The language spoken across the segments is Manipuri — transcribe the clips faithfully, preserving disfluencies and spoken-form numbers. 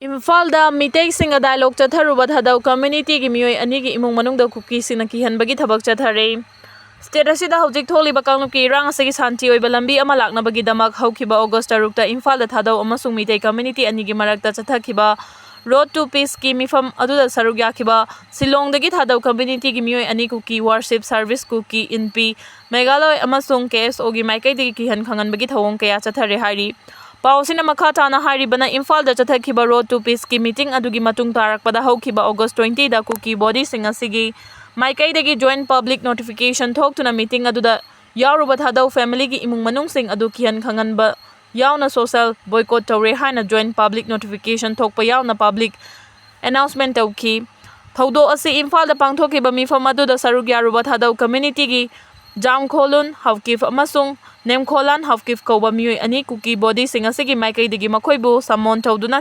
ꯏꯝꯐꯥꯜꯗ ꯃꯤꯇꯩꯁꯤꯡꯒ ꯗꯥꯏꯂꯣꯒ ꯆꯠꯊꯔꯨꯕ ꯊꯥꯗꯧ ꯀꯝꯃ꯭ꯌꯨꯅꯤꯇꯤꯒꯤ ꯃꯤꯑꯣꯏ ꯑꯅꯤꯒꯤ ꯏꯃꯨꯡ ꯃꯅꯨꯡꯗ ꯀꯨꯀꯤꯁꯤꯡꯅ ꯀꯤꯍꯟꯕꯒꯤ ꯊꯕꯛ ꯆꯠꯊꯔꯦ꯫ ꯁ꯭ꯇꯦꯠ ꯑꯁꯤꯗ ꯍꯧꯖꯤꯛ ꯊꯣꯛꯂꯤꯕ ꯀꯥꯡꯂꯨꯞꯀꯤ ꯏꯔꯥꯡ ꯑꯁꯤꯒꯤ ꯁꯥꯟꯇꯤ ꯑꯣꯏꯕ ꯂꯝꯕꯤ ꯑꯃ ꯂꯥꯛꯅꯕꯒꯤꯗꯃꯛ ꯍꯧꯈꯤꯕ ꯑꯣꯒꯁ ꯇꯔꯨꯛꯇ ꯏꯝꯐꯥꯜꯗ ꯊꯥꯗꯧ ꯑꯃꯁꯨꯡ ꯃꯤꯇꯩ ꯀꯝꯃ꯭ꯌꯨꯅꯤꯇꯤ ꯑꯅꯤꯒꯤ ꯃꯔꯛꯇ ꯆꯠꯊꯈꯤꯕ ꯔꯣꯗ ꯇꯨ ꯄꯤꯁꯀꯤ ꯃꯤꯐꯝ ꯑꯗꯨꯗ ꯁꯔꯨꯛ ꯌꯥꯈꯤꯕ ꯁꯤꯂꯣꯡꯗꯒꯤ ꯊꯥꯗꯧ ꯀꯝꯃ꯭ꯌꯨꯅꯤꯇꯤꯒꯤ ꯃꯤꯑꯣꯏ ꯑꯅꯤ ꯀꯨꯀꯤ ꯋꯥꯔꯁꯤꯞ ꯁꯔꯚꯤꯁ, ꯀꯨꯀꯤ ꯏꯟꯄꯤ ꯃꯦꯘꯥꯂꯣꯏ ꯑꯃꯁꯨꯡ ꯀꯦ ꯑꯦꯁ ꯑꯣꯒꯤ ꯃꯥꯏꯀꯩꯗꯒꯤ ꯀꯤꯍꯟ ꯈꯪꯍꯟꯕꯒꯤ ꯊꯧꯑꯣꯡ ꯀꯌꯥ ꯆꯠꯊꯔꯦ ꯍꯥꯏꯔꯤ꯫ ꯄꯥꯎ ꯑꯁꯤꯅ ꯃꯈꯥ ꯇꯥꯅ ꯍꯥꯏꯔꯤꯕꯅ, ꯏꯝꯐꯥꯜꯗ ꯆꯠꯊꯈꯤꯕ ꯔꯣꯗ ꯇꯨ ꯄꯤꯁꯀꯤ ꯃꯤꯇꯤꯡ ꯑꯗꯨꯒꯤ ꯃꯇꯨꯡ ꯇꯥꯔꯛꯄꯗ ꯍꯧꯈꯤꯕ ꯑꯣꯒꯁ ꯇ꯭ꯋꯦꯟꯇꯤꯗ ꯀꯨꯀꯤ ꯕꯣꯗꯤꯁꯤꯡ ꯑꯁꯤꯒꯤ ꯃꯥꯏꯀꯩꯗꯒꯤ ꯖꯣꯏꯟꯠ ꯄꯕ꯭ꯂꯤꯛ ꯅꯣꯇꯤꯐꯤꯀꯦꯁꯟ ꯊꯣꯛꯇꯨꯅ ꯃꯤꯇꯤꯡ ꯑꯗꯨꯗ ꯌꯥꯎꯔꯨꯕ ꯊꯥꯗꯧ ꯐꯦꯃꯤꯂꯤꯒꯤ ꯏꯃꯨꯡ ꯃꯅꯨꯡꯁꯤꯡ ꯑꯗꯨ ꯀꯤꯍꯟ ꯈꯪꯍꯟꯕ ꯌꯥꯎꯅ ꯁꯣꯁꯦꯜ ꯕꯣꯏꯀꯣꯠ ꯇꯧꯔꯦ ꯍꯥꯏꯅ ꯖꯣꯏꯟꯠ ꯄꯕ꯭ꯂꯤꯛ ꯅꯣꯇꯤꯐꯤꯀꯦꯁꯟ ꯊꯣꯛꯄ ꯌꯥꯎꯅ ꯄꯕ꯭ꯂꯤꯛ ꯑꯦꯅꯥꯎꯟꯁꯃꯦꯟ ꯇꯧꯈꯤ꯫ ꯊꯧꯗꯣꯛ ꯑꯁꯤ ꯏꯝꯐꯥꯜꯗ ꯄꯥꯡꯊꯣꯛꯈꯤꯕ ꯃꯤꯐꯝ ꯑꯗꯨꯗ ꯁꯔꯨꯛ ꯌꯥꯔꯨꯕ ꯊꯥꯗꯧ ꯀꯝꯃ꯭ꯌꯨꯅꯤꯇꯤꯒꯤ ꯖꯥꯝꯈꯣꯂꯨꯟ ꯍꯥꯎꯀꯤꯞ ꯑꯃꯁꯨꯡ ꯅꯦꯝꯈꯣꯂꯥꯟ ꯍꯥꯎꯀꯤꯞ ꯀꯧꯕ ꯃꯤꯑꯣꯏ ꯑꯅꯤ ꯀꯨꯀꯤ ꯕꯣꯗꯤꯁꯤꯡ ꯑꯁꯤꯒꯤ ꯃꯥꯏꯀꯩꯗꯒꯤ ꯃꯈꯣꯏꯕꯨ ꯁꯃꯣꯟ ꯇꯧꯗꯨꯅ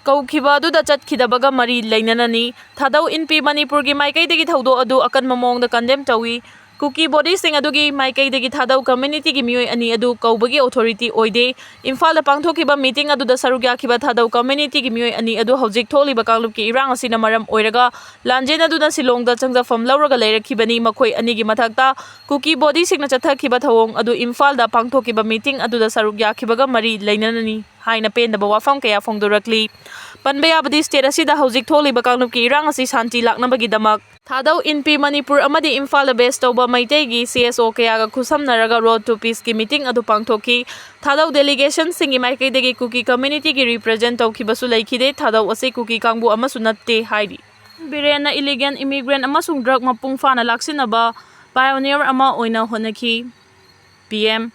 ꯀꯧꯈꯤꯕ ꯑꯗꯨꯗ ꯆꯠꯈꯤꯗꯕꯒ ꯃꯔꯤ ꯂꯩꯅꯅꯅꯤ꯫ ꯊꯥꯗꯧ ꯏꯟꯄꯤ ꯃꯅꯤꯄꯨꯔꯒꯤ ꯃꯥꯏꯀꯩꯗꯒꯤ ꯊꯧꯗꯣꯛ ꯑꯗꯨ ꯑꯀꯟꯕ ꯃꯑꯣꯡꯗ ꯀꯟꯗꯦꯝ ꯇꯧꯏ꯫ ꯀꯨꯀꯤ ꯕꯣꯗꯤꯁꯤꯡ ꯑꯗꯨꯒꯤ ꯃꯥꯏꯀꯩꯗꯒꯤ ꯊꯥꯗꯧ ꯀꯝꯃ꯭ꯌꯨꯅꯤꯇꯤꯒꯤ ꯃꯤꯑꯣꯏ ꯑꯅꯤ ꯑꯗꯨ ꯀꯧꯕꯒꯤ ꯑꯣꯊꯣꯔꯤꯇꯤ ꯑꯣꯏꯗꯦ꯫ ꯏꯝꯐꯥꯜꯗ ꯄꯥꯡꯊꯣꯛꯈꯤꯕ ꯃꯤꯇꯤꯡ ꯑꯗꯨꯗ ꯁꯔꯨꯛ ꯌꯥꯈꯤꯕ ꯊꯥꯗꯧ ꯀꯝꯃ꯭ꯌꯨꯅꯤꯇꯤꯒꯤ ꯃꯤꯑꯣꯏ ꯑꯅꯤ ꯑꯗꯨ ꯍꯧꯖꯤꯛ ꯊꯣꯛꯂꯤꯕ ꯀꯥꯡꯂꯨꯞꯀꯤ ꯏꯔꯥꯡ ꯑꯁꯤꯅ ꯃꯔꯝ ꯑꯣꯏꯔꯒ ꯂꯥꯟꯖꯦꯟꯅꯗꯨꯅ ꯁꯤꯂꯣꯡꯗ ꯆꯪꯖꯐꯝ ꯂꯧꯔꯒ ꯂꯩꯔꯛꯈꯤꯕꯅꯤ꯫ ꯃꯈꯣꯏ ꯑꯅꯤꯒꯤ ꯃꯊꯛꯇ ꯀꯨꯀꯤ ꯕꯣꯗꯤꯁꯤꯡꯅ ꯆꯠꯊꯈꯤꯕ ꯊꯧꯑꯣꯡ ꯑꯗꯨ ꯏꯝꯐꯥꯜꯗ ꯄꯥꯡꯊꯣꯛꯈꯤꯕ ꯃꯤꯇꯤꯡ ꯑꯗꯨꯗ ꯁꯔꯨꯛ ꯌꯥꯈꯤꯕꯒ ꯃꯔꯤ ꯂꯩꯅꯅꯅꯤ ꯍꯥꯏꯅ ꯄꯦꯟꯗꯕ ꯋꯥꯐꯝ ꯀꯌꯥ ꯐꯣꯡꯗꯣꯔꯛꯂꯤ꯫ ꯄꯟꯕ ꯌꯥꯕꯗꯤ, ꯁ꯭ꯇꯦꯠ ꯑꯁꯤꯗ ꯍꯧꯖꯤꯛ ꯊꯣꯛꯂꯤꯕ ꯀꯥꯡꯂꯨꯞꯀꯤ ꯏꯔꯥꯡ ꯑꯁꯤ ꯁꯥꯟꯇꯤ ꯂꯥꯛꯅꯕꯒꯤꯗꯃꯛ ꯊꯥꯗꯧ ꯏꯟꯄꯤ ꯃꯅꯤꯄꯨꯔ ꯑꯃꯗꯤ ꯏꯝꯐꯥꯜꯗ ꯕꯦꯁ ꯇꯧꯕ ꯃꯩꯇꯩꯒꯤ ꯁꯤ ꯑꯦꯁ ꯑꯣ ꯀꯌꯥꯒ ꯈꯨꯠꯁꯝꯅꯔꯒ ꯔꯣꯗ ꯇꯨ ꯄꯤꯁꯀꯤ ꯃꯤꯇꯤꯡ ꯑꯗꯨ ꯄꯥꯡꯊꯣꯛꯈꯤ꯫ ꯊꯥꯗꯧ ꯗꯦꯂꯤꯒꯦꯁꯟꯁꯤꯡꯒꯤ ꯃꯥꯏꯀꯩꯗꯒꯤ ꯀꯨꯀꯤ ꯀꯝꯃ꯭ꯌꯨꯅꯤꯇꯤꯒꯤ ꯔꯤꯄ꯭ꯔꯖꯦꯟ ꯇꯧꯈꯤꯕꯁꯨ ꯂꯩꯈꯤꯗꯦ꯫ ꯊꯥꯗꯧ ꯑꯁꯤ ꯀꯨꯀꯤ ꯀꯥꯡꯕꯨ ꯑꯃꯁꯨ ꯅꯠꯇꯦ ꯍꯥꯏꯔꯤ꯫ ꯕꯤꯔꯦꯟꯅ ꯏꯂꯤꯒꯦꯟ ꯏꯃꯤꯒ꯭ꯔꯦꯟ ꯑꯃꯁꯨꯡ ꯗ꯭ꯔꯒ ꯃꯄꯨꯡ ꯐꯥꯅ ꯂꯥꯛꯁꯤꯟꯅꯕ ꯄꯥꯏꯑꯣꯅꯤꯌꯔ ꯑꯃ ꯑꯣꯏꯅ ꯍꯣꯠꯅꯈꯤ꯫ P M.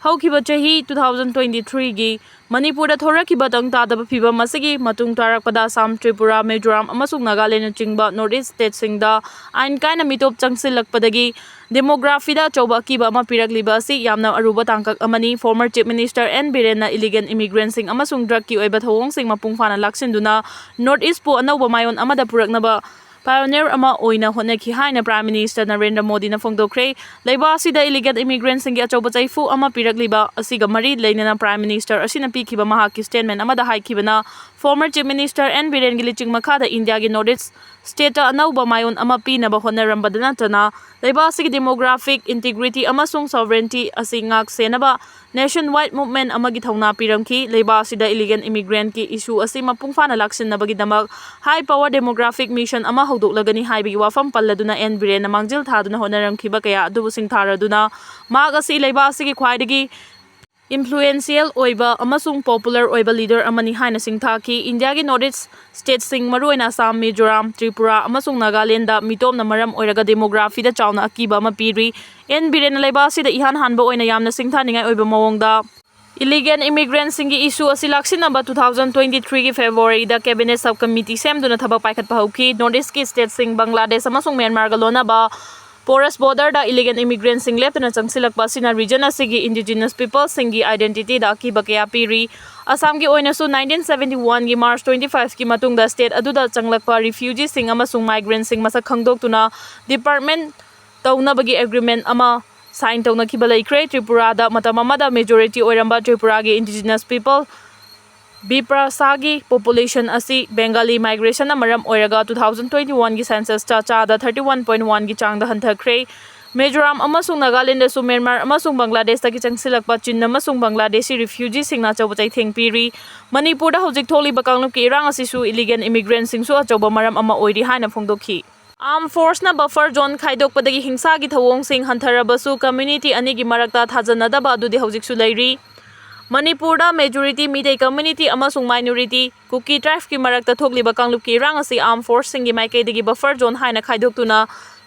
ꯍꯧꯈꯤꯕ ꯆꯍꯤ ꯇꯨ ꯊꯥꯎꯖꯟ ꯇ꯭ꯋꯦꯟꯇꯤ ꯊ꯭ꯔꯤꯒꯤ ꯃꯅꯤꯄꯨꯔꯗ ꯊꯣꯔꯛꯈꯤꯕ ꯇꯪ ꯇꯥꯗꯕ ꯐꯤꯚꯝ ꯑꯁꯤꯒꯤ ꯃꯇꯨꯡ ꯇꯥꯔꯛꯄꯗ ꯑꯁꯥꯝ, ꯇ꯭ꯔꯤꯄꯨꯔꯥ, ꯃꯤꯖꯣꯔꯥꯝ ꯑꯃꯁꯨꯡ ꯅꯥꯒꯥꯂꯦꯟꯅꯆꯤꯡꯕ ꯅꯣꯔꯠ ꯏꯁ ꯁ꯭ꯇꯦꯠꯁꯤꯡꯗ ꯑꯥꯏꯟ ꯀꯥꯏꯅ ꯃꯤꯇꯣꯞ ꯆꯪꯁꯤꯜꯂꯛꯄꯗꯒꯤ ꯗꯦꯃꯣꯒ꯭ꯔꯥꯐꯤꯗ ꯑꯆꯧꯕ ꯑꯀꯤꯕ ꯑꯃ ꯄꯤꯔꯛꯂꯤꯕ ꯑꯁꯤ ꯌꯥꯝꯅ ꯑꯔꯨꯕ ꯇꯥꯡꯀꯛ ꯑꯃꯅꯤ꯫ ꯐꯣꯔꯃꯔ ꯆꯤꯐ ꯃꯤꯅꯤꯁꯇꯔ ꯑꯦꯟ ꯕꯤꯔꯦꯟꯅ ꯏꯂꯤꯒꯦꯟ ꯏꯃꯤꯒ꯭ꯔꯦꯟꯁꯤꯡ ꯑꯃꯁꯨꯡ ꯗ꯭ꯔꯒꯀꯤ ꯑꯣꯏꯕ ꯊꯧꯑꯣꯡꯁꯤꯡ ꯃꯄꯨꯡ ꯐꯥꯅ ꯂꯥꯛꯁꯤꯟꯗꯨꯅ ꯅꯣꯔꯠ ꯏꯁꯄꯨ ꯑꯅꯧꯕ ꯃꯥꯏꯑꯣꯟ ꯑꯃꯗ ꯄꯨꯔꯛꯅꯕ pioneer ꯑꯃ ꯑꯣꯏꯅ ꯍꯣꯠꯅꯈꯤ ꯍꯥꯏꯅ Prime Minister ꯅꯔꯦꯟꯗ꯭ꯔ ꯃꯣꯗꯤꯅ ꯐꯣꯡꯗꯣꯛꯈ꯭ꯔꯦ꯫ ꯂꯩꯕꯥꯛ ꯑꯁꯤꯗ illegal immigrantꯁꯤꯡꯒꯤ ꯑꯆꯧꯕ ꯆꯩꯐꯨ ꯑꯃ ꯄꯤꯔꯛꯂꯤꯕ ꯑꯁꯤꯒ ꯃꯔꯤ ꯂꯩꯅꯅ Prime Minister ꯑꯁꯤꯅ ꯄꯤꯈꯤꯕ ꯃꯍꯥꯛꯀꯤ statement ꯑꯃꯗ ꯍꯥꯏꯈꯤꯕꯅ, former Chief Minister ꯑꯦꯟ ꯕꯤꯔꯦꯟꯒꯤ ꯂꯨꯆꯤꯡ ꯃꯈꯥꯗ ꯏꯟꯗꯤꯌꯥꯒꯤ North East stateꯇ ꯑꯅꯧꯕ ꯃꯥꯏꯑꯣꯟ ꯑꯃ ꯄꯤꯅꯕ ꯍꯣꯠꯅꯔꯝꯕꯗ ꯅꯠꯇꯅ, ꯂꯩꯕꯥꯛ ꯑꯁꯤꯒꯤ demographic integrity ꯑꯃꯁꯨꯡ sovereignty ꯑꯁꯤ ꯉꯥꯛ ꯁꯦꯟꯅꯕ nationwide movement ꯑꯃꯒꯤ ꯊꯧꯅꯥ ꯄꯤꯔꯝꯈꯤ꯫ ꯂꯩꯕꯥꯛ ꯑꯁꯤꯗ illegal immigrantꯀꯤ issue ꯑꯁꯤ ꯃꯄꯨꯡ ꯐꯥꯅ ꯂꯥꯛꯁꯤꯟꯅꯕꯒꯤꯗꯃꯛ high power demographic mission ꯑꯃ ꯍꯧꯗꯣꯛꯂꯒꯅꯤ ꯍꯥꯏꯕꯒꯤ ꯋꯥꯐꯝ ꯄꯜꯂꯗꯨꯅ ꯑꯦꯟ ꯕꯤꯔꯦꯟꯅ ꯃꯥꯡꯖꯤꯜ ꯊꯥꯗꯨꯅ ꯍꯣꯠꯅꯔꯝꯈꯤꯕ ꯀꯌꯥ ꯑꯗꯨꯕꯨ ꯁꯤꯡꯊꯥꯔꯗꯨꯅ, ꯃꯍꯥꯛ ꯑꯁꯤ ꯂꯩꯕꯥꯛ ꯑꯁꯤꯒꯤ ꯈ꯭ꯋꯥꯏꯗꯒꯤ influential ꯑꯣꯏꯕ ꯑꯃꯁꯨꯡ popular ꯑꯣꯏꯕ leader ꯑꯃꯅꯤ ꯍꯥꯏꯅ ꯁꯤꯡꯊꯥꯈꯤ꯫ ꯏꯟꯗꯤꯌꯥꯒꯤ North East stateꯁꯤꯡ, ꯃꯔꯨꯑꯣꯏꯅ ꯑꯁꯥꯝ, ꯃꯤꯖꯣꯔꯥꯝ, ꯇ꯭ꯔꯤꯄꯨꯔꯥ ꯑꯃꯁꯨꯡ ꯅꯥꯒꯥꯂꯦꯟꯗ ꯃꯤꯇꯣꯞꯅ ꯃꯔꯝ ꯑꯣꯏꯔꯒ demographyꯗ ꯆꯥꯎꯅ ꯑꯀꯤꯕ ꯑꯃ ꯄꯤꯔꯤ꯫ ꯑꯦꯟ ꯕꯤꯔꯦꯟꯅ ꯂꯩꯕꯥꯛ ꯑꯁꯤꯗ ꯏꯍꯥꯟ ꯍꯥꯟꯕ ꯑꯣꯏꯅ ꯌꯥꯝꯅ ꯁꯤꯡꯊꯥꯅꯤꯡꯉꯥꯏ ꯑꯣꯏꯕ ꯃꯑꯣꯡꯗ illegal immigrantꯁꯤꯡꯒꯤ issue ꯑꯁꯤ ꯂꯥꯛꯁꯤꯟꯅꯕ two thousand twenty threeꯒꯤ Februaryꯗ cabinet subcommittee ꯁꯦꯝꯗꯨꯅ ꯊꯕꯛ ꯄꯥꯏꯈꯠꯄ ꯍꯧꯈꯤ꯫ North Eastꯀꯤ stateꯁꯤꯡ, ꯕꯪꯒ꯭ꯂꯥꯗꯦꯁ ꯑꯃꯁꯨꯡ ꯃ꯭ꯌꯥꯟꯃꯥꯔꯒ ꯂꯣꯟꯅꯕ porous borderꯗ illegal immigrantꯁꯤꯡ ꯂꯦꯞꯇꯅ ꯆꯪꯁꯤꯜꯂꯛꯄ ꯑꯁꯤꯅ region ꯑꯁꯤꯒꯤ indigenous peopleꯁꯤꯡꯒꯤ identityꯗ ꯑꯀꯤꯕ ꯀꯌꯥ ꯄꯤꯔꯤ꯫ ꯑꯁꯥꯝꯒꯤ ꯑꯣꯏꯅꯁꯨ nineteen seventy oneꯒꯤ March twenty fiveꯀꯤ ꯃꯇꯨꯡꯗ state ꯑꯗꯨꯗ ꯆꯪꯂꯛꯄ refugeeꯁꯤꯡ ꯑꯃꯁꯨꯡ migrantꯁꯤꯡ ꯃꯁꯛ ꯈꯪꯗꯣꯛꯇꯨꯅ deportment ꯇꯧꯅꯕꯒꯤ agreement ꯑꯃ sign ꯇꯧꯅꯈꯤꯕ ꯂꯩꯈ꯭ꯔꯦ꯫ ꯇ꯭ꯔꯤꯄꯨꯔꯥꯗ ꯃꯇꯝ ꯑꯃꯗ majority ꯑꯣꯏꯔꯝꯕ ꯇ꯭ꯔꯤꯄꯨꯔꯥꯒꯤ indigenous people, ꯕꯤꯄ꯭ꯔꯁꯥꯒꯤ population ꯑꯁꯤ Bengali migrationꯅ ꯃꯔꯝ ꯑꯣꯏꯔꯒ two thousand twenty oneꯒꯤ censusꯇ ꯆꯥꯗ thirty one point oneꯒꯤ ꯆꯥꯡꯗ ꯍꯟꯊꯈ꯭ꯔꯦ꯫ ꯃꯤꯖꯣꯔꯥꯝ ꯑꯃꯁꯨꯡ ꯅꯥꯒꯥꯂꯦꯟꯗꯁꯨ ꯃ꯭ꯌꯥꯟꯃꯥꯔ ꯑꯃꯁꯨꯡ ꯕꯪꯒ꯭ꯂꯥꯗꯦꯁꯇꯒꯤ ꯆꯪꯁꯤꯜꯂꯛꯄ ꯆꯤꯟ ꯑꯃꯁꯨꯡ ꯕꯪꯒ꯭ꯂꯥꯗꯦꯁꯤ refugeeꯁꯤꯡꯅ ꯑꯆꯧꯕ ꯆꯩꯊꯦꯡ ꯄꯤꯔꯤ꯫ ꯃꯅꯤꯄꯨꯔꯗ ꯍꯧꯖꯤꯛ ꯊꯣꯛꯂꯤꯕ ꯀꯥꯡꯂꯨꯞꯀꯤ ꯏꯔꯥꯡ ꯑꯁꯤꯁꯨ illegal immigrantꯁꯤꯡꯁꯨ ꯑꯆꯧꯕ ꯃꯔꯝ ꯑꯃ ꯑꯣꯏꯔꯤ ꯍꯥꯏꯅ ꯐꯣꯡꯗꯣꯛꯈꯤ꯫ Armed forceꯅ buffer zone ꯈꯥꯏꯗꯣꯛꯄꯗꯒꯤ ꯍꯤꯡꯁꯥꯒꯤ ꯊꯧꯑꯣꯡꯁꯤꯡ ꯍꯟꯊꯔꯕꯁꯨ, community ꯑꯅꯤꯒꯤ ꯃꯔꯛꯇ ꯊꯥꯖꯅꯗꯕ ꯑꯗꯨꯗꯤ ꯍꯧꯖꯤꯛꯁꯨ ꯂꯩꯔꯤ꯫ ꯃꯅꯤꯄꯨꯔꯗ majority ꯃꯤꯇꯩ community ꯑꯃꯁꯨꯡ minority ꯀꯨꯀꯤ tribeꯀꯤ ꯃꯔꯛꯇ ꯊꯣꯛꯂꯤꯕ ꯀꯥꯡꯂꯨꯞꯀꯤ ꯏꯔꯥꯡ ꯑꯁꯤ armed forceꯁꯤꯡꯒꯤ ꯃꯥꯏꯀꯩꯗꯒꯤ buffer zone ꯍꯥꯏꯅ ꯈꯥꯏꯗꯣꯛꯇꯨꯅ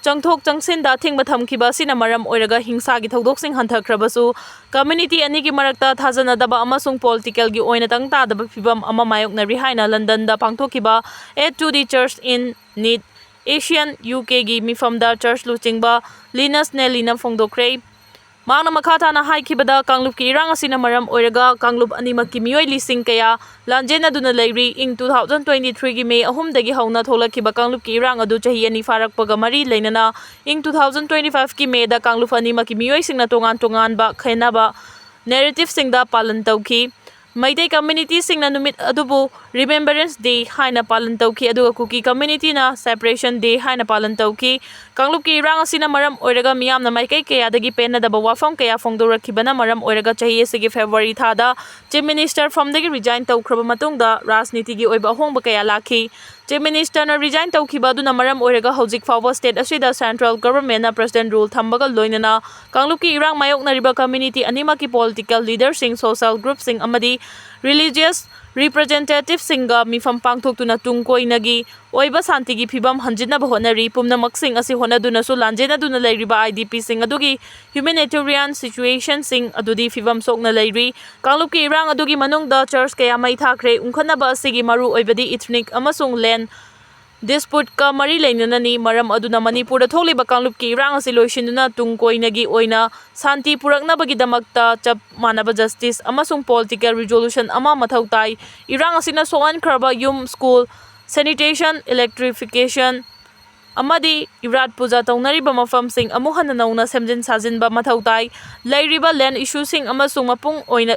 ꯆꯪꯊꯣꯛ ꯆꯪꯁꯤꯟꯗ ꯑꯊꯤꯡꯕ ꯊꯝꯈꯤꯕ ꯑꯁꯤꯅ ꯃꯔꯝ ꯑꯣꯏꯔꯒ ꯍꯤꯡꯁꯥꯒꯤ ꯊꯧꯗꯣꯛꯁꯤꯡ ꯍꯟꯊꯈ꯭ꯔꯕꯁꯨ, community ꯑꯅꯤꯒꯤ ꯃꯔꯛꯇ ꯊꯥꯖꯅꯗꯕ ꯑꯃꯁꯨꯡ politicalꯒꯤ ꯑꯣꯏꯅ ꯇꯪ ꯇꯥꯗꯕ ꯐꯤꯚꯝ ꯑꯃ ꯃꯥꯌꯣꯛꯅꯔꯤ ꯍꯥꯏꯅ ꯂꯟꯗꯟꯗ ꯄꯥꯡꯊꯣꯛꯈꯤꯕ Aid to the Church in Need, Asian, UKꯒꯤ ꯃꯤꯐꯝꯗ church ꯂꯨꯆꯤꯡꯕ ꯂꯤꯅꯁ ꯅꯦꯂꯤꯅ ꯐꯣꯡꯗꯣꯛꯈ꯭ꯔꯦ꯫ ꯃꯍꯥꯛꯅ ꯃꯈꯥ ꯇꯥꯅ ꯍꯥꯏꯈꯤꯕꯗ, ꯀꯥꯡꯂꯨꯞꯀꯤ ꯏꯔꯥꯡ ꯑꯁꯤꯅ ꯃꯔꯝ ꯑꯣꯏꯔꯒ ꯀꯥꯡꯂꯨꯞ ꯑꯅꯤꯃꯛꯀꯤ ꯃꯤꯑꯣꯏ ꯂꯤꯁꯤꯡ ꯀꯌꯥ ꯂꯥꯟꯖꯦꯟꯅꯗꯨꯅ ꯂꯩꯔꯤ꯫ ꯏꯪ two thousand twenty three ꯒꯤ May ꯑꯍꯨꯝꯗꯒꯤ ꯍꯧꯅ ꯊꯣꯛꯂꯛꯈꯤꯕ ꯀꯥꯡꯂꯨꯞꯀꯤ ꯏꯔꯥꯡ ꯑꯗꯨ ꯆꯍꯤ ꯑꯅꯤ ꯐꯥꯔꯛꯄꯒ ꯃꯔꯤ ꯂꯩꯅꯅ ꯏꯪ two thousand twenty five ꯀꯤ May ꯗ ꯀꯥꯡꯂꯨꯞ ꯑꯅꯤꯃꯛꯀꯤ ꯃꯤꯑꯣꯏꯁꯤꯡꯅ ꯇꯣꯉꯥꯟ ꯇꯣꯉꯥꯟꯕ ꯈꯦꯟꯅꯕ narrative ꯁꯤꯡꯗ ꯄꯥꯂꯟ ꯇꯧꯈꯤ꯫ ꯃꯩꯇꯩ community ꯁꯤꯡꯅ ꯅꯨꯃꯤꯠ ꯑꯗꯨꯕꯨ Remembrance Day ꯍꯥꯏꯅ ꯄꯥꯂꯟ ꯇꯧꯈꯤ, ꯑꯗꯨꯒ ꯀꯨꯀꯤ community ꯅ Separation Day ꯍꯥꯏꯅ ꯄꯥꯂꯟ ꯇꯧꯈꯤ꯫ ꯀꯥꯡꯂꯨꯞꯀꯤ ꯏꯔꯥꯡ ꯑꯁꯤꯅ ꯃꯔꯝ ꯑꯣꯏꯔꯒ ꯃꯤꯌꯥꯝꯅ ꯃꯥꯏꯀꯩ ꯀꯌꯥꯗꯒꯤ ꯄꯦꯟꯅꯗꯕ ꯋꯥꯐꯝ ꯀꯌꯥ ꯐꯣꯡꯗꯣꯔꯛꯈꯤꯕꯅ ꯃꯔꯝ ꯑꯣꯏꯔꯒ ꯆꯍꯤ ꯑꯁꯤꯒꯤ February ꯊꯥꯗ Chief Minister ꯐꯝꯗꯒꯤ resign ꯇꯧꯈ꯭ꯔꯕ ꯃꯇꯨꯡꯗ ꯔꯥꯖꯅꯤꯇꯤꯒꯤ ꯑꯣꯏꯕ ꯑꯍꯣꯡꯕ ꯀꯌꯥ ꯂꯥꯛꯈꯤ꯫ Chief Minister ꯅ resign ꯇꯧꯈꯤꯕ ꯑꯗꯨꯅ ꯃꯔꯝ ꯑꯣꯏꯔꯒ ꯍꯧꯖꯤꯛ ꯐꯥꯎꯕ state ꯑꯁꯤꯗ central government ꯅ President rule ꯊꯝꯕꯒ ꯂꯣꯏꯅꯅ ꯀꯥꯡꯂꯨꯞꯀꯤ ꯏꯔꯥꯡ ꯃꯥꯌꯣꯛꯅꯔꯤꯕ community ꯑꯅꯤꯃꯛꯀꯤ political leader ꯁꯤꯡ, social group ꯁꯤꯡ ꯑꯃꯗꯤ religious representative ꯁꯤꯡꯒ ꯃꯤꯐꯝ ꯄꯥꯡꯊꯣꯛꯇꯨꯅ ꯇꯨꯡ ꯀꯣꯏꯅꯒꯤ ꯑꯣꯏꯕ ꯁꯥꯟꯇꯤꯒꯤ ꯐꯤꯕꯝ ꯍꯟꯖꯤꯟꯅꯕ ꯍꯣꯠꯅꯔꯤ꯫ ꯄꯨꯝꯅꯃꯛꯁꯤꯡ ꯑꯁꯤ ꯍꯣꯠꯅꯗꯨꯅꯁꯨ ꯂꯥꯟꯖꯦꯟꯅꯗꯨꯅ ꯂꯩꯔꯤꯕ I D P ꯁꯤꯡ ꯑꯗꯨꯒꯤ humanitarian situation ꯁꯤꯡ ꯑꯗꯨꯗꯤ ꯐꯤꯕꯝ ꯁꯣꯛꯅ ꯂꯩꯔꯤ꯫ ꯀꯥꯡꯂꯨꯞꯀꯤ ꯏꯔꯥꯡ ꯑꯗꯨꯒꯤ ꯃꯅꯨꯡꯗ church ꯀꯌꯥ ꯃꯩ ꯊꯥꯈ꯭ꯔꯦ꯫ ꯎꯪꯈꯠꯅꯕ ꯑꯁꯤꯒꯤ ꯃꯔꯨ ꯑꯣꯏꯕꯗꯤ ethnic ꯑꯃꯁꯨꯡ land dispute ꯀ ꯃꯔꯤ ꯂꯩꯅꯅꯅꯤ꯫ ꯃꯔꯝ ꯑꯗꯨꯅ ꯃꯅꯤꯄꯨꯔꯗ ꯊꯣꯛꯂꯤꯕ ꯀꯥꯡꯂꯨꯞꯀꯤ ꯏꯔꯥꯡ ꯑꯁꯤ ꯂꯣꯏꯁꯤꯟꯗꯨꯅ ꯇꯨꯡ ꯀꯣꯏꯅꯒꯤ ꯑꯣꯏꯅ ꯁꯥꯟꯇꯤ ꯄꯨꯔꯛꯅꯕꯒꯤꯗꯃꯛꯇ ꯆꯞ ꯃꯥꯟꯅꯕ justice ꯑꯃꯁꯨꯡ political resolution ꯑꯃ ꯃꯊꯧ ꯇꯥꯏ꯫ ꯏꯔꯥꯡ ꯑꯁꯤꯅ ꯁꯣꯛꯍꯟꯈ꯭ꯔꯕ ꯌꯨꯝ, school, sanitation, electrification ꯑꯃꯗꯤ ꯏꯔꯥꯠ ꯄꯨꯖꯥ ꯇꯧꯅꯔꯤꯕ ꯃꯐꯝꯁꯤꯡ ꯑꯃꯨꯛ ꯍꯟꯅ ꯅꯧꯅ ꯁꯦꯝꯖꯤꯟ ꯁꯥꯖꯤꯟꯕ ꯃꯊꯧ ꯇꯥꯏ꯫ ꯂꯩꯔꯤꯕ land issue ꯁꯤꯡ ꯑꯃꯁꯨꯡ ꯃꯄꯨꯡ ꯑꯣꯏꯅ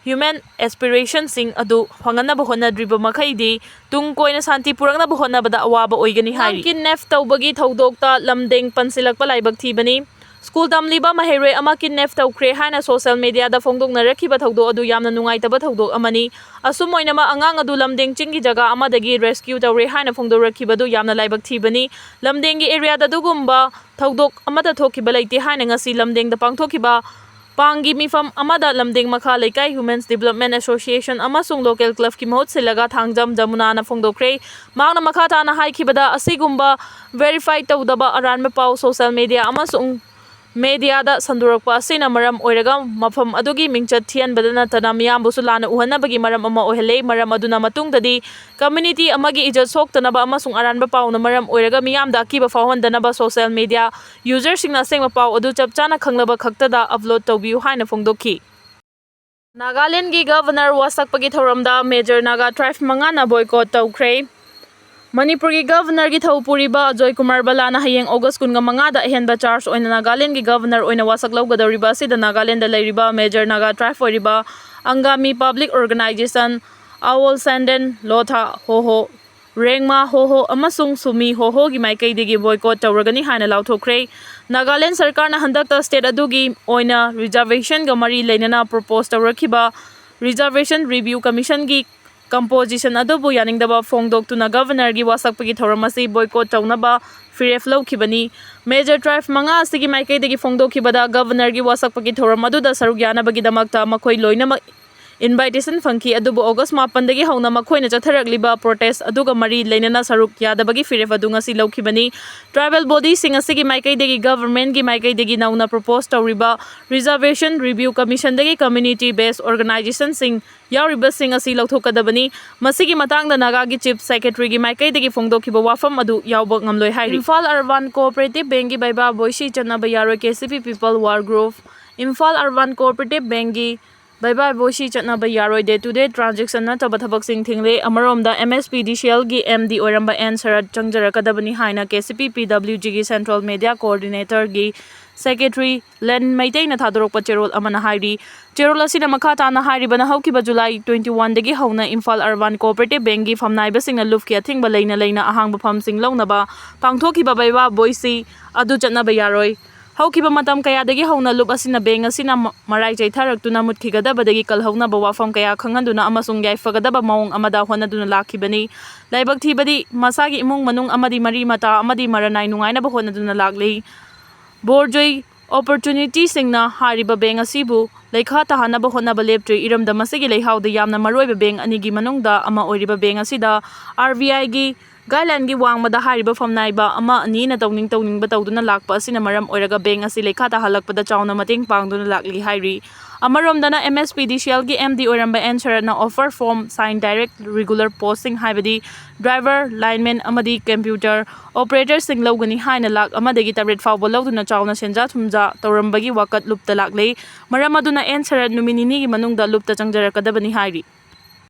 human aspiration ꯁꯤꯡ ꯑꯗꯨ ꯐꯪꯍꯟꯅꯕ ꯍꯣꯠꯅꯗ꯭ꯔꯤꯕ ꯃꯈꯩꯗꯤ ꯇꯨꯡ ꯀꯣꯏꯅ ꯁꯥꯟꯇꯤ ꯄꯨꯔꯛꯅꯕ ꯍꯣꯠꯅꯕꯗ ꯑꯋꯥꯕ ꯑꯣꯏꯒꯅꯤ ꯍꯥꯏꯔꯤ꯫ ꯑꯉꯥꯡ kidnap ꯇꯧꯕꯒꯤ ꯊꯧꯗꯣꯛꯇ ꯂꯝꯗꯦꯡ ꯄꯟꯁꯤꯜꯂꯛꯄ ꯂꯥꯏꯕꯛ ꯊꯤꯕꯅꯤ꯫ School ꯇꯝꯂꯤꯕ ꯃꯍꯩꯔꯣꯏ ꯑꯃ kidnap ꯇꯧꯈ꯭ꯔꯦ ꯍꯥꯏꯅ social media ꯗ ꯐꯣꯡꯗꯣꯛꯅꯔꯛꯈꯤꯕ ꯊꯧꯗꯣꯛ ꯑꯗꯨ ꯌꯥꯝꯅ ꯅꯨꯡꯉꯥꯏꯇꯕ ꯊꯧꯗꯣꯛ ꯑꯃꯅꯤ꯫ ꯑꯁꯨꯝ ꯑꯣꯏꯅꯃꯛ, ꯑꯉꯥꯡ ꯑꯗꯨ ꯂꯝꯗꯦꯡ ꯆꯤꯡꯒꯤ ꯖꯒꯥ ꯑꯃꯗꯒꯤ rescue ꯇꯧꯔꯦ ꯍꯥꯏꯅ ꯐꯣꯡꯗꯣꯔꯛꯈꯤꯕꯗꯨ ꯌꯥꯝꯅ ꯂꯥꯏꯕꯛ ꯊꯤꯕꯅꯤ꯫ ꯂꯝꯗꯦꯡꯒꯤ area ꯗ ꯑꯗꯨꯒꯨꯝꯕ ꯊꯧꯗꯣꯛ ꯑꯃꯠꯇ ꯊꯣꯛꯈꯤꯕ ꯂꯩꯇꯦ ꯍꯥꯏꯅ ꯉꯁꯤ ꯂꯝꯗꯦꯡꯗ ꯄꯥꯡꯊꯣꯛꯈꯤꯕ ꯄꯥꯡꯒꯤ ꯃꯤꯐꯝ ꯑꯃꯗ ꯂꯝꯗꯦꯡ ꯃꯈꯥ ꯂꯩꯀꯥꯏ Women's Development Association ꯑꯃꯁꯨꯡ local club ꯀꯤ ꯃꯍꯨꯠ ꯁꯤꯜꯂꯒ ꯊꯥꯡꯖꯝ ꯖꯃꯨꯅꯥꯅ ꯐꯣꯡꯗꯣꯛꯈ꯭ꯔꯦ꯫ ꯃꯍꯥꯛꯅ ꯃꯈꯥ ꯇꯥꯅ ꯍꯥꯏꯈꯤꯕꯗ, ꯑꯁꯤꯒꯨꯝꯕ verify ꯇꯧꯗꯕ ꯑꯔꯥꯟꯕ ꯄꯥꯎ social media ꯑꯃꯁꯨꯡ ꯃꯦꯗꯤꯌꯥꯗ ꯁꯟꯗꯣꯔꯛꯄ ꯑꯁꯤꯅ ꯃꯔꯝ ꯑꯣꯏꯔꯒ ꯃꯐꯝ ꯑꯗꯨꯒꯤ ꯃꯤꯡꯆꯠ ꯊꯤꯍꯟꯕꯗ ꯅꯠꯇꯅ ꯃꯤꯌꯥꯝꯕꯨꯁꯨ ꯂꯥꯟꯅ ꯎꯍꯟꯅꯕꯒꯤ ꯃꯔꯝ ꯑꯃ ꯑꯣꯏꯍꯜꯂꯦ꯫ ꯃꯔꯝ ꯑꯗꯨꯅ ꯃꯇꯨꯡꯗꯗꯤ ꯀꯝꯃ꯭ꯌꯨꯅꯤꯇꯤ ꯑꯃꯒꯤ ꯏꯖꯠ ꯁꯣꯛꯇꯅꯕ ꯑꯃꯁꯨꯡ ꯑꯔꯥꯟꯕ ꯄꯥꯎꯅ ꯃꯔꯝ ꯑꯣꯏꯔꯒ ꯃꯤꯌꯥꯝꯗ ꯑꯀꯤꯕ ꯐꯥꯎꯍꯟꯗꯅꯕ ꯁꯣꯁꯤꯌꯦꯜ ꯃꯦꯗꯤꯌꯥ ꯌꯨꯖꯔꯁꯤꯡꯅ ꯑꯁꯦꯡꯕ ꯄꯥꯎ ꯑꯗꯨ ꯆꯞ ꯆꯥꯅ ꯈꯪꯂꯕ ꯈꯛꯇꯗ ꯑꯞꯂꯣꯗ ꯇꯧꯕꯤꯌꯨ ꯍꯥꯏꯅ ꯐꯣꯡꯗꯣꯛꯈꯤ꯫ ꯅꯥꯒꯥꯂꯦꯟꯗꯒꯤ ꯒꯚꯔꯅꯔ ꯋꯥꯁꯛꯄꯒꯤ ꯊꯧꯔꯝꯗ ꯃꯦꯖꯔ ꯅꯥꯒꯥ ꯇ꯭ꯔꯥꯏꯕ ꯃꯉꯥꯅ ꯕꯣꯏꯀꯣꯠ ꯇꯧꯈ꯭ꯔꯦ꯫ ꯃꯅꯤꯄꯨꯔꯒꯤ ꯒꯚꯔꯅꯔꯒꯤ ꯊꯧ ꯄꯨꯔꯤꯕ ꯑꯖꯣꯏ ꯀꯨꯃꯥꯔ ꯕꯂꯥꯅ ꯍꯌꯦꯡ ꯑꯣꯒꯁ ꯀꯨꯟꯃꯉꯥꯗ ꯑꯍꯦꯟꯕ ꯆꯥꯔꯖ ꯑꯣꯏꯅ ꯅꯥꯒꯥꯂꯦꯟꯗꯒꯤ ꯒꯚꯔꯅꯔ ꯑꯣꯏꯅ ꯋꯥꯁꯛ ꯂꯧꯒꯗꯧꯔꯤꯕ ꯑꯁꯤꯗ ꯅꯥꯒꯥꯂꯦꯟꯗ ꯂꯩꯔꯤꯕ ꯃꯦꯖꯔ ꯅꯥꯒꯥ ꯇ꯭ꯔꯥꯏꯕ ꯑꯣꯏꯔꯤꯕ ꯑꯪꯒꯥꯃꯤ ꯄꯕ꯭ꯂꯤꯛ ꯑꯣꯔꯒꯅꯥꯏꯖꯦꯁꯟ, ꯑꯋꯣꯜ ꯁꯦꯟꯗꯦꯟ, ꯂꯣꯊꯥ, ꯍꯣꯍꯣ, ꯔꯦꯡꯃꯥ ꯍꯣꯍꯣ ꯑꯃꯁꯨꯡ ꯁꯨꯃꯤ ꯍꯣꯍꯣꯒꯤ ꯃꯥꯏꯀꯩꯗꯒꯤ ꯕꯣꯏꯀꯣꯠ ꯇꯧꯔꯒꯅꯤ ꯍꯥꯏꯅ ꯂꯥꯎꯊꯣꯛꯈ꯭ꯔꯦ꯫ ꯅꯥꯒꯥꯂꯦꯟ ꯁꯔꯀꯥꯔꯅ ꯍꯟꯗꯛꯇ ꯁ꯭ꯇꯦꯠ ꯑꯗꯨꯒꯤ ꯑꯣꯏꯅ ꯔꯤꯖꯥꯔꯕꯦꯁꯟꯒ ꯃꯔꯤ ꯂꯩꯅꯅ ꯄ꯭ꯔꯣꯄꯣꯁ ꯇꯧꯔꯛꯈꯤꯕ ꯔꯤꯖꯥꯔꯕꯦꯁꯟ ꯔꯤꯚ꯭ꯌꯨ ꯀꯃꯤꯁꯟꯒꯤ ꯀꯝꯄꯣꯖꯤꯁꯟ ꯑꯗꯨꯕꯨ ꯌꯥꯅꯤꯡꯗꯕ ꯐꯣꯡꯗꯣꯛꯇꯨꯅ ꯒꯚꯔꯅꯔꯒꯤ ꯋꯥꯁꯛꯄꯒꯤ ꯊꯧꯔꯝ ꯑꯁꯤ ꯕꯣꯏꯀꯣꯠ ꯇꯧꯅꯕ ꯐꯤꯔꯦꯞ ꯂꯧꯈꯤꯕꯅꯤ꯫ ꯃꯦꯖꯔ ꯇ꯭ꯔꯥꯏꯕ ꯃꯉꯥ ꯑꯁꯤꯒꯤ ꯃꯥꯏꯀꯩꯗꯒꯤ ꯐꯣꯡꯗꯣꯛꯈꯤꯕꯗ ꯒꯚꯔꯅꯔꯒꯤ ꯋꯥꯁꯛꯄꯒꯤ ꯊꯧꯔꯝ ꯑꯗꯨꯗ ꯁꯔꯨꯛ ꯌꯥꯅꯕꯒꯤꯗꯃꯛꯇ ꯃꯈꯣꯏ ꯂꯣꯏꯅꯃꯛ ꯏꯟꯚꯥꯏꯇꯦꯁꯟ ꯐꯪꯈꯤ, ꯑꯗꯨꯕꯨ ꯑꯣꯒꯁ ꯃꯥꯄꯟꯗꯒꯤ ꯍꯧꯅ ꯃꯈꯣꯏꯅ ꯆꯠꯊꯔꯛꯂꯤꯕ ꯄ꯭ꯔꯣꯇꯦꯁ ꯑꯗꯨꯒ ꯃꯔꯤ ꯂꯩꯅꯅ ꯁꯔꯨꯛ ꯌꯥꯗꯕꯒꯤ ꯐꯤꯔꯦꯞ ꯑꯗꯨ ꯉꯁꯤ ꯂꯧꯈꯤꯕꯅꯤ꯫ ꯇ꯭ꯔꯥꯏꯕꯦꯜ ꯕꯣꯗꯤꯁꯤꯡ ꯑꯁꯤꯒꯤ ꯃꯥꯏꯀꯩꯗꯒꯤ ꯒꯚꯔꯟꯃꯦꯟꯠꯀꯤ ꯃꯥꯏꯀꯩꯗꯒꯤ ꯅꯧꯅ ꯄ꯭ꯔꯣꯄꯣꯁ ꯇꯧꯔꯤꯕ ꯔꯤꯖꯥꯔꯕꯦꯁꯟ ꯔꯤꯚ꯭ꯌꯨ ꯀꯃꯤꯁꯟꯗꯒꯤ ꯀꯝꯃ꯭ꯌꯨꯅꯤꯇꯤ ꯕꯦꯁ ꯑꯣꯔꯒꯅꯥꯏꯖꯦꯁꯟꯁꯤꯡ ꯌꯥꯎꯔꯤꯕꯁꯤꯡ ꯑꯁꯤ ꯂꯧꯊꯣꯛꯀꯗꯕꯅꯤ꯫ ꯃꯁꯤꯒꯤ ꯃꯇꯥꯡꯗ ꯅꯥꯒꯥꯒꯤ ꯆꯤꯐ ꯁꯦꯀ꯭ꯔꯦꯇꯔꯤꯒꯤ ꯃꯥꯏꯀꯩꯗꯒꯤ ꯐꯣꯡꯗꯣꯛꯈꯤꯕ ꯋꯥꯐꯝ ꯑꯗꯨ ꯌꯥꯎꯕ ꯉꯝꯂꯣꯏ ꯍꯥꯏꯔꯤ꯫ ꯏꯝꯐꯥꯜ ꯑꯔꯕꯥꯟ ꯀꯣꯑꯣꯄꯔꯦꯇꯤꯚ ꯕꯦꯡꯛꯀꯤ ꯕꯩꯕꯥ ꯕꯣꯏꯁꯤ ꯆꯠꯅꯕ ꯌꯥꯔꯣꯏ, K C P people war group. Imphal urban cooperative ꯕꯦꯡꯛꯀꯤ ꯕꯩꯕꯥ ꯕꯣꯏꯁꯤ ꯆꯠꯅꯕ ꯌꯥꯔꯣꯏ, ꯗꯦ ꯇꯨ ꯗꯦ ꯇ꯭ꯔꯥꯟꯖꯦꯛꯁꯟ ꯅꯠꯇꯕ ꯊꯕꯛꯁꯤꯡ ꯊꯤꯡꯂꯦ꯫ ꯑꯃꯔꯣꯝꯗ, ꯑꯦꯝ ꯑꯦꯁ ꯄꯤ ꯗꯤ ꯁꯤ ꯑꯦꯜꯒꯤ ꯑꯦꯝ ꯗꯤ ꯑꯣꯏꯔꯝꯕ ꯑꯦꯟ ꯁꯔꯠ ꯆꯪꯖꯔꯛꯀꯗꯕꯅꯤ ꯍꯥꯏꯅ ꯀꯦ ꯁꯤ ꯄꯤ ꯄꯤ ꯗꯕ꯭ꯂꯤꯎ ꯖꯤꯒꯤ ꯁꯦꯟꯇ꯭ꯔꯦꯜ ꯃꯦꯗꯤꯌꯥ ꯀꯣꯑꯣꯔꯗꯤꯅꯦꯇꯔꯒꯤ ꯁꯦꯀ꯭ꯔꯦꯇꯔꯤ ꯂꯦꯟ ꯃꯩꯇꯩꯅ ꯊꯥꯗꯣꯔꯛꯄ ꯆꯦꯔꯣꯜ ꯑꯃꯅ ꯍꯥꯏꯔꯤ꯫ ꯆꯦꯔꯣꯜ ꯑꯁꯤꯅ ꯃꯈꯥ ꯇꯥꯅ ꯍꯥꯏꯔꯤꯕꯅ, ꯍꯧꯈꯤꯕ ꯖꯨꯂꯥꯏ ꯇ꯭ꯋꯦꯟꯇꯤ ꯋꯥꯟꯗꯒꯤ ꯍꯧꯅ ꯏꯝꯐꯥꯜ ꯑꯔꯕꯥꯟ ꯀꯣꯑꯣꯄꯔꯦꯇꯤꯚ ꯕꯦꯡꯛꯀꯤ ꯐꯝꯅꯥꯏꯕꯁꯤꯡꯅ ꯂꯨꯞꯀꯤ ꯑꯊꯤꯡꯕ ꯂꯩꯅ ꯂꯩꯅ ꯑꯍꯥꯡꯕ ꯐꯝꯁꯤꯡ ꯂꯧꯅꯕ ꯄꯥꯡꯊꯣꯛꯈꯤꯕ ꯕꯩꯕꯥ ꯕꯣꯏꯁꯤ ꯑꯗꯨ ꯆꯠꯅꯕ ꯌꯥꯔꯣꯏ꯫ ꯍꯧꯈꯤꯕ ꯃꯇꯝ ꯀꯌꯥꯗꯒꯤ ꯍꯧꯅ ꯂꯨꯞ ꯑꯁꯤꯅ ꯕꯦꯡꯛ ꯑꯁꯤꯅ ꯃ-, ꯃꯔꯥꯏ ꯆꯩꯊꯔꯛꯇꯨꯅ ꯃꯨꯠꯈꯤꯒꯗꯕꯗꯒꯤ ꯀꯜꯍꯧꯅꯕ ꯋꯥꯐꯝ ꯀꯌꯥ ꯈꯪꯍꯟꯗꯨꯅ ꯑꯃꯁꯨꯡ ꯌꯥꯏꯐꯒꯗꯕ ꯃꯑꯣꯡ ꯑꯃꯗ ꯍꯣꯠꯅꯗꯨꯅ ꯂꯥꯛꯈꯤꯕꯅꯤ꯫ ꯂꯥꯏꯕꯛ ꯊꯤꯕꯗꯤ, ꯃꯁꯥꯒꯤ ꯏꯃꯨꯡ ꯃꯅꯨꯡ ꯑꯃꯗꯤ ꯃꯔꯤ ꯃꯇꯥ ꯑꯃꯗꯤ ꯃꯔꯅꯥꯏ ꯅꯨꯡꯉꯥꯏꯅꯕ ꯍꯣꯠꯅꯗꯨꯅ ꯂꯥꯛꯂꯤ꯫ ꯕꯣꯔꯖꯣꯏ ꯑꯣꯄꯣꯔꯆꯨꯅꯤꯇꯤꯁꯤꯡꯅ ꯍꯥꯏꯔꯤꯕ ꯕꯦꯡꯛ ꯑꯁꯤꯕꯨ ꯂꯩꯈꯥ ꯇꯥꯍꯟꯅꯕ ꯍꯣꯠꯅꯕ ꯂꯦꯞꯇ꯭ꯔꯤ꯫ ꯏꯔꯝꯗꯝ ꯑꯁꯤꯒꯤ ꯂꯩꯍꯥꯎꯗ ꯌꯥꯝꯅ ꯃꯔꯨꯑꯣꯏꯕ ꯕꯦꯡꯛ ꯑꯅꯤꯒꯤ ꯃꯅꯨꯡꯗ ꯑꯃ ꯑꯣꯏꯔꯤꯕ ꯕꯦꯡꯛ ꯑꯁꯤꯗ ꯑꯥꯔ ꯕꯤ ꯑꯥꯏꯒꯤ Guideline-ꯒꯤ ꯋꯥꯡꯃꯗ ꯍꯥꯏꯔꯤꯕ ꯐꯝꯅꯥꯏꯕ ꯑꯃ ꯑꯅꯤꯅ ꯇꯧꯅꯤꯡ ꯇꯧꯅꯤꯡꯕ ꯇꯧꯗꯨꯅ ꯂꯥꯛꯄ ꯑꯁꯤꯅ ꯃꯔꯝ ꯑꯣꯏꯔꯒ bank ꯑꯁꯤ ꯂꯩꯈꯥ ꯇꯥꯍꯜꯂꯛꯄꯗ ꯆꯥꯎꯅ ꯃꯇꯦꯡ ꯄꯥꯡꯗꯨꯅ ꯂꯥꯛꯂꯤ ꯍꯥꯏꯔꯤ꯫ ꯑꯃꯔꯣꯝꯗꯅ, MSPDCL-ꯒꯤ MD ꯑꯣꯏꯔꯝꯕ and ꯁꯔꯠꯅ offer form sign, direct regular posting, ꯍꯥꯏꯕꯗꯤ driver, lineman ꯑꯃꯗꯤ computer operator-ꯁꯤꯡ ꯂꯧꯒꯅꯤ ꯍꯥꯏꯅ ꯂꯥꯈ ꯑꯃꯗꯒꯤ ꯇꯔꯦꯠ ꯐꯥꯎꯕ ꯂꯧꯗꯨꯅ ꯆꯥꯎꯅ ꯁꯦꯟꯖꯥ ꯊꯨꯝꯖꯥ ꯇꯧꯔꯝꯕꯒꯤ ꯋꯥꯀꯠ ꯂꯨꯞꯇ ꯂꯥꯛꯂꯤ꯫ ꯃꯔꯝ ꯑꯗꯨꯅ ꯑꯦꯟ ꯁꯔꯠ ꯅꯨꯃꯤꯠ ꯅꯤꯅꯤꯒꯤ ꯃꯅꯨꯡꯗ ꯂꯨꯞꯇ ꯆꯪꯖꯔꯛꯀꯗꯕꯅꯤ ꯍꯥꯏꯔꯤ꯫